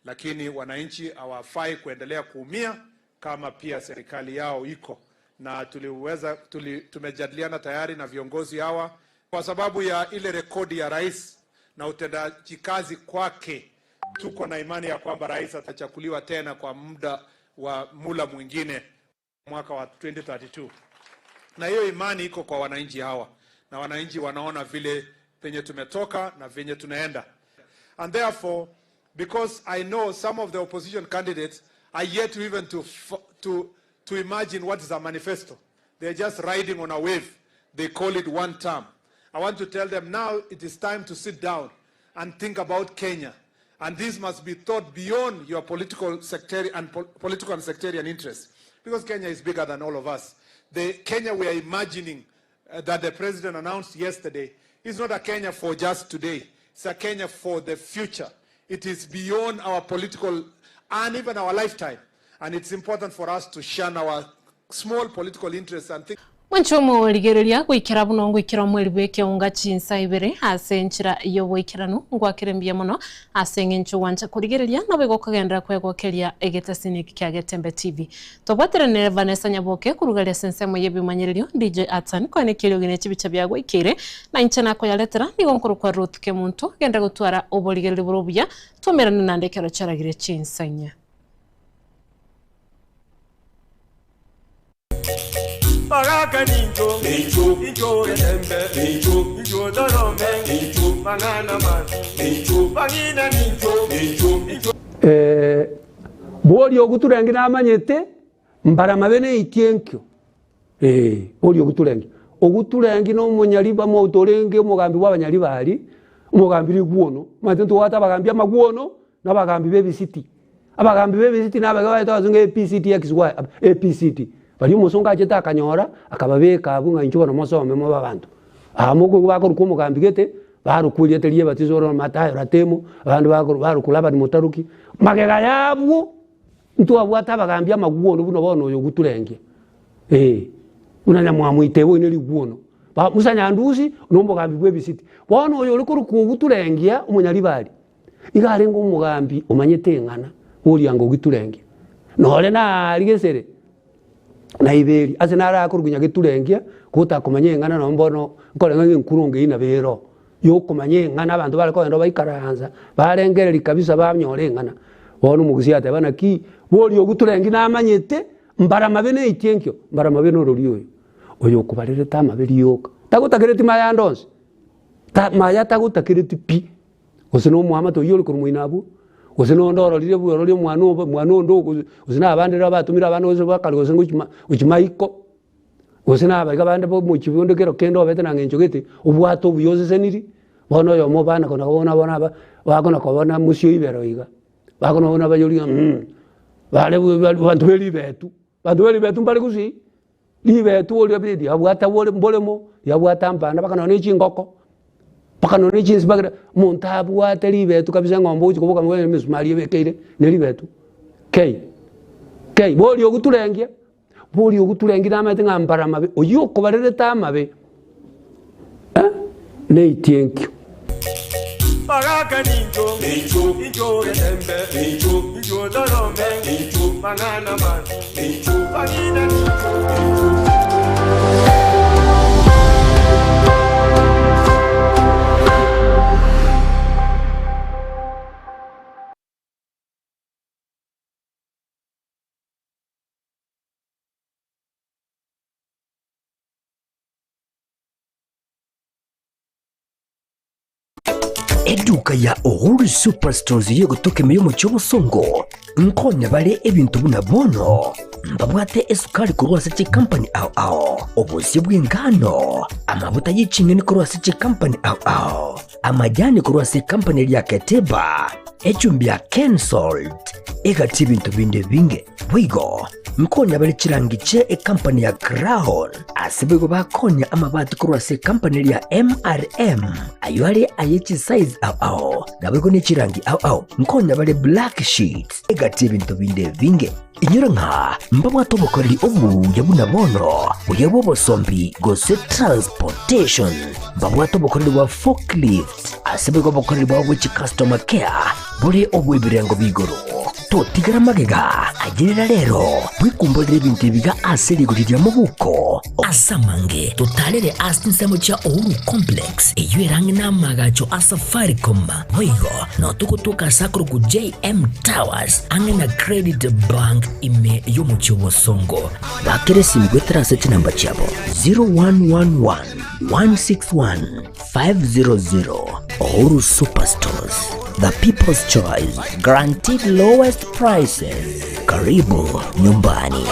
Speaker 11: lakini wananchi hawafai kuendelea kuumia kama pia serikali yao iko na tuliweza tuli, tumejadiliana tayari na viongozi hawa kwa sababu ya ile rekodi ya rais na utendaji kazi kwake, tuko na imani ya kwamba rais atachaguliwa tena kwa muda wa mula mwingine mwaka wa 2032 na hiyo imani iko kwa wananchi hawa, na wananchi wanaona vile penye tumetoka na venye tunaenda, and therefore because I know some of the opposition candidates are yet to even to, to, to imagine what is a manifesto. They're just riding on a wave. They call it one term. I want to tell them now it is time to sit down and think about Kenya. And this must be thought beyond your political, sectarian and po political and sectarian interests. Because Kenya is bigger than all of us. The Kenya we are imagining that the president announced yesterday is not a Kenya for just today. It's a Kenya for the future. It is beyond our political and even our lifetime. And it's important for us to shun our small political interests and think.
Speaker 2: Mwanche omorigereria goikera buna ngoikera omweri bw'ekeunga chinsa ibere ase enchera y'oboikeranu ngwakere mbuya mono ase eng'encho gwancha korigereria nabo igo okogenderera kwegokeria egetasini eke kia Getembe TV. Tobwaterane Vanessa Nyaboke korugaria ase ensemo y'ebimanyererio DJ Atsan koenekia eriogi ne chibicha biagoikeire na inche nakoyaretera nigo nkorokwa Ruth Kemunto genda gotwara oborigereria bore obuya Twaumerane naende ekero chiaragire chinsa inye.
Speaker 12: Bagaka nincho, nincho, nincho getembe, nincho, nincho dorome, nincho, mang'ana masi, nincho, bang'ina nincho, nincho, nincho.
Speaker 13: Eh, boria oguturengi namanyete, mbaramabe neitie enkio. Eh, boria oguturengi. Oguturengi na omonyariba mouto orenge omogambi bw'abanyaribari, omogambi rigwono. Omanyete ntobwate abagambi amagwono, na abagambi b'ebisiti. Abagambi b'ebisiti nabake baete abasongo APCTXY, APCT. Baria omosongo achete akanyora, akababeka abwo ng'a inchuo bono mosome mobe abanto. Aa mokoigwa bakorokwa omogambi gete, barokwa erieta ria ebatiso oro Mathayo Ratemo, abande bakoro barokwa Labani Motaruki. Magega yabwo, ntwabwate abagambi amagwono buna bono oyo oguturengia, eh, buna Nyamwamu oyo ne rigwono. Ba Musa Nyandusi, na omogambi bw'ebisiti. Bono oyo ore korokwa oguturengia omonyaribari. Iga arenge omogambi omanyete eng'ana, oria anga ogiturengia. Nore naaria gesere, Naiberi, ase naro akorokwa Nyageturengia, gotakomanya eng'ana nonye bono nkoreng'a ng'a enkurunga eyio nabo ero, yokomanya eng'ana abanto bare kogenda baikaransa, barengereria kabisa banyora eng'ana. Bono omogusii ateba naki, boria oguturengi namanyete, mbara amabe neitie enkio, mbara amabe norori oyo, oyo okobarerete amabe rioka, tagotakereti mayande onsi, ta maya tagotakereti pi. Gose na omoamate oyio ore korwa moino abwo, gose na onde ororire buna ororire omwana obo omwana onde ogo gose na abande riria batomire abana gose bakare gose gochi ma gochi maiko, gose na abaiga bande ba omochie bonde kero kende obete na ng'encho gete, obwate obuya oseseniri, bono oyomo obana kona kobona bono aba bakona kobona mosio ibero iga, bakona kobona bayori ng'a mh, bare abanto be ribetu, abanto be ribetu mbare gusii, Ribetu oria bi riabwate bore mboremo, riabwate ambana mpaka nonya ne chingoko, mpaka nonya ne chinsibagira, omonto abwate ribetu kabisa eng'ombe ogochi koboka mono emesumari ebekeire ne ribetu kei, kei. Boria ogoturengia, boria ogoturengia namanyete ng'a mbare amabe, oywo okobarerete amabe eh, neitie enkio.
Speaker 12: Baraka nincho, incho getembe, incho torome, mang'ana masi, bang'ina nincho.
Speaker 1: Eduka ya Uhuru Superstores y'egotoka ime y'omochie obosongo nkonya bare ebinto buna bono mbabwate esukari korwa ase chikampani ao ao, obosie bw'engano, amabuta ye ching'eni korwa ase chikampani ao ao, amajani korwa ase ekampani eria ya Keteba, echumbi ya Kensalt, egati ebinto binde ebinge. Boigo nkonya bare chirangi chie ekampani ya Crown, ase boigo bakonya amabati korwa ase ekampani eria ya MRM, ayio are aye chisize ao ao, naboigo ne chirangi ao ao. Nkonya bare black sheets, egati ebinto binde ebinge. Inyora ng'a mbabwate obokoreri obuya buna bono, buya bw'obosombi gose transportation. Mbabwate obokoreri bwa forklift, ase boigo obokoreri bwabo bwe chicustomer care bore obw'ebirengo b'igoro. Totigera magega, ayerera rero, bwekumborere ebinto ebiga ase rigori ria mobuko. Ase amange, totarere ase chinsemo chia Uhuru Complex, eyio ere ang'e n'amaagacho a Safaricom. Boigo, nao togotoka ase akorokwa JM Towers, ang'e na Credit Bank ime y'omochie o Bosongo. Bakera esimi goetera ase chinamba chiabo 0111 161 500. Uhuru Superstores, the people's choice, guaranteed lowest prices. Karibu nyumbani.